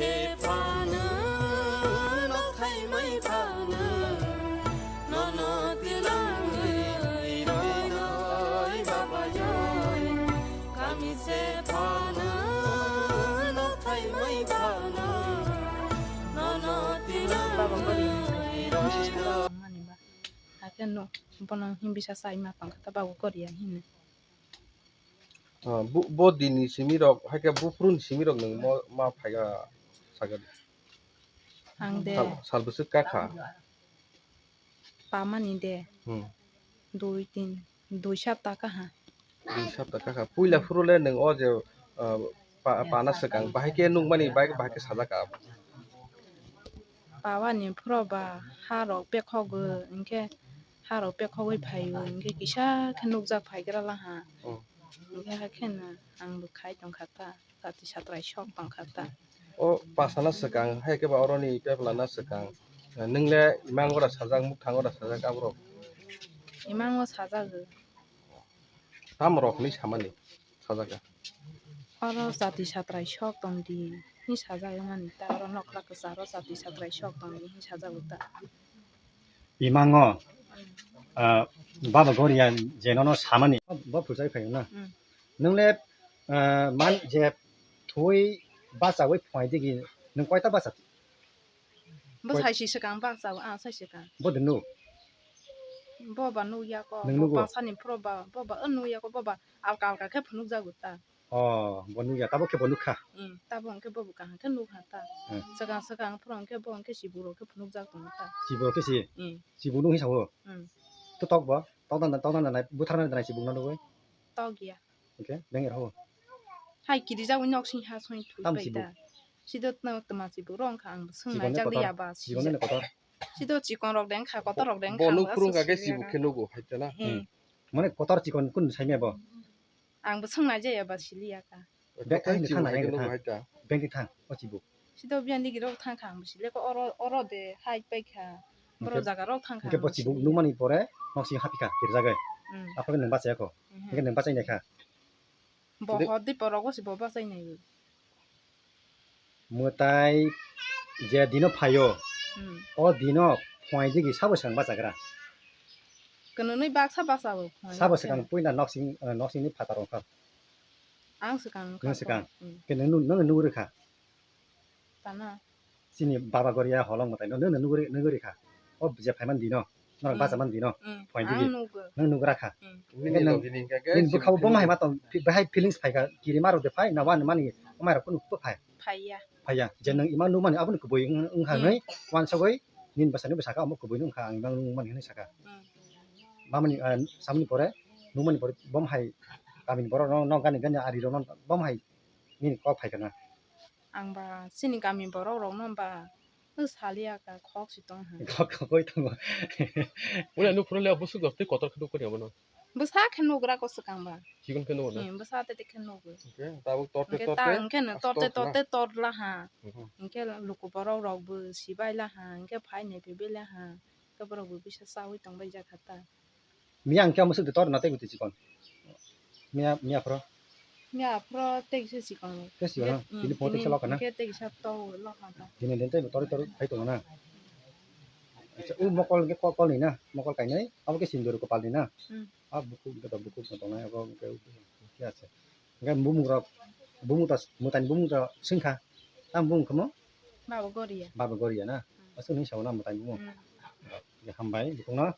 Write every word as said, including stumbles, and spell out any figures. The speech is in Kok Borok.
Phano, nok thaimai phano, nono tilangwi roi roi babayoi. Kami se phano, nok thaimai phano, nono tilangwi roi roi. Hakhe no, bono himbi sa sai ma tong kha ta babu koriya hini. Ah, bu-, bo dini simi rok, hai khe buphuru ni simi rok nwng mo-, ma phai kha sakha di. Ang de. Sal, sal bwswk ka kha? Pamani de. Hmm. Dui, tin, dui sapta ka ha. Dui sapta ka kha. Puila phuru le nwng o je, ah, pa-, pana swkang, bahai khe nukmani, bahai, bahai khe sajak ka. Pawani phuru ba ha rok pekhogwi, hinkhe ha rok pekhogwi phaio, hinkhe kisa khe nukjak phaigra laha. Oh. Hinkhe hakhe no ang bo khai tongkha ta, jati satrai sok tongkha ta. O pasana swkang, hai khe ba oroni peplana swkang. Nwng le imang ora sajak, mukthango ora sajak aborok. Imango sajagwi. Tamo rok hinwi samani sajak ya. Oro jati satrai sok tong di hinwi sajak mani ta, oro nokla kwcharo jati satrai sok tong di hinwi sajak ta. Imango, ah, baba goria je nono samani bo phujai phaio na. Hmm. Nwng le, ah, man je thwi bachawi phai digi nwng koita bacha? Bo koi- sai si swkang bak chao, ah, sai swkang. Bo de nuk? Bo ba nuk ya ko, nwng bo nugo? Basa ni phuru ba, bo ba, o nuk ya ko, bo ba alka alka khe phunuk jago ta. Oh, bo nuk ya, tabo khe bo nuk kha? Hmm, tabo hwnkhe bo bo kaham khe nuk kha ta. Hmm. Swkang swkang phuru hwnkhe bo hwnkhe chibuk rok khe phunuk jak tongo ta. Chibuk rok khe si? Hmm. Chibuk nuk hi sao? Hmm. To tok bo? Tok dan, tok dan nai, buthar nai, nai chibuk no nugwi? Tok ya. Hwnkhe beng rw. Hai kiri jagwi nok sing ha song thui tam pai chibuk? Ta. Sido tma chibuk rw wngkha ang swng chibuk nai ne jak kotor, liya ba chibuk ne sija. Kotor. Sido chikon rok de wngkha, kotor rok de wngkha, bo nuk ang phuru wngkha khe sija. Chibuk khe nugo hai ta na? Hmm. Hmm. Mane kotor chikon kun sai me bo? Ang bo swng nai jaya ba siliya ka. Bek hai ni thang nai hai ta. Beng di thang o chibuk. Sido biyang digi rok thang kha ang bo sile ko oro, oro de hai pai kha. Boro jaga rok thang kha. Hwnkhe bo chibuk nukmani pore nok sing hapi kha kirjagai. Hmm. Aphuru nwng bachaya kho. Hmm. Hwnkhe nwng bachai nai kha. Bo hor di poro go si bo bachai nai. Mwtai je dino phaio. Hmm. O dino phwai digi sabo swkang bachagra? Kwnwi baksa bacha bo phwai. Sabo swkang puila nok sing, eh, nok singni phatar wngkha. Ang swkang wngkha. Nwng swkang. Hmm. Khe nwng, nwng nugwi rwkha? Tana. Chini baba goria holong mwtai no, nwng nugwi, nugwi rwkha. O je phaiman dino, norok bachaman dino. Hmm. Phai digi. Ang nugo. Nwng nugra kha. Hmm. Nini bwkhao bo hai ma tong, bahai feelings phai kha, kiri maro de phai, na wani mani, o mai rok kunu phai. Phaiya. Phaiya. Je nwng ima nukmani aboni kubui wng, wngkha hwnwi, wansugwi nini bwsani bwsakhe omo kubui wngkha, ang imang nukmani hwnwi sakha. Hmm. Mamani, ah, samani pore, nukmani pore, bom hai, kamini borok rok no, gani gani ari rok no, bom hai, nini kok phai kha na. Ang ba chini kami borok rok no ba, no saliya ka khok si tong ha. Khok, khok oi tongo. Ule nuk phuru le busuk dos tei kotor khe nuk kori abono. Bwsa khe nugra ko swkang ba. Chikon khe nugo na? Hmm, bwsa te te khe nugo. Hwnkhe tabuk torte torte. Hwnkhe ta hwnkhe no torte torte tor la ha. Mhm. Hwnkhe luku borok rok bo sibai la ha, hwnkhe phai nai phaibai la ha. Hwnkhe borok bo bisa chaui tong bai jak kha ta. Miya hwnkhe omo swk de tor na tei bo twi chikon. Miya, miya phoro. Miya phoro tei kisa chikon. Tei chikon na? Hmm, tini phone tei kisa lokha na? Hwnkhe tei kisa to lokha ta. Tini den tei tor tor phai tongo na? Acha, u mokol hwnkhe kol, kol ni na? Mokol kainwi? Abo khe sindor kopal ni na? Hmm. A bukhuk, joto bukhuk no tongnai, abo hwnkhe, hwnkhe ase. Hwnkhe bumung rok, bumung ta, mwtai ni bumung ta swngkha. Tamo bumung khe mo? Baba Goria. Baba Goria na? Hmm. Aswk nung sao na mwtai ni bumung? Hmm. Hwnkhe hambai, bukhuk no.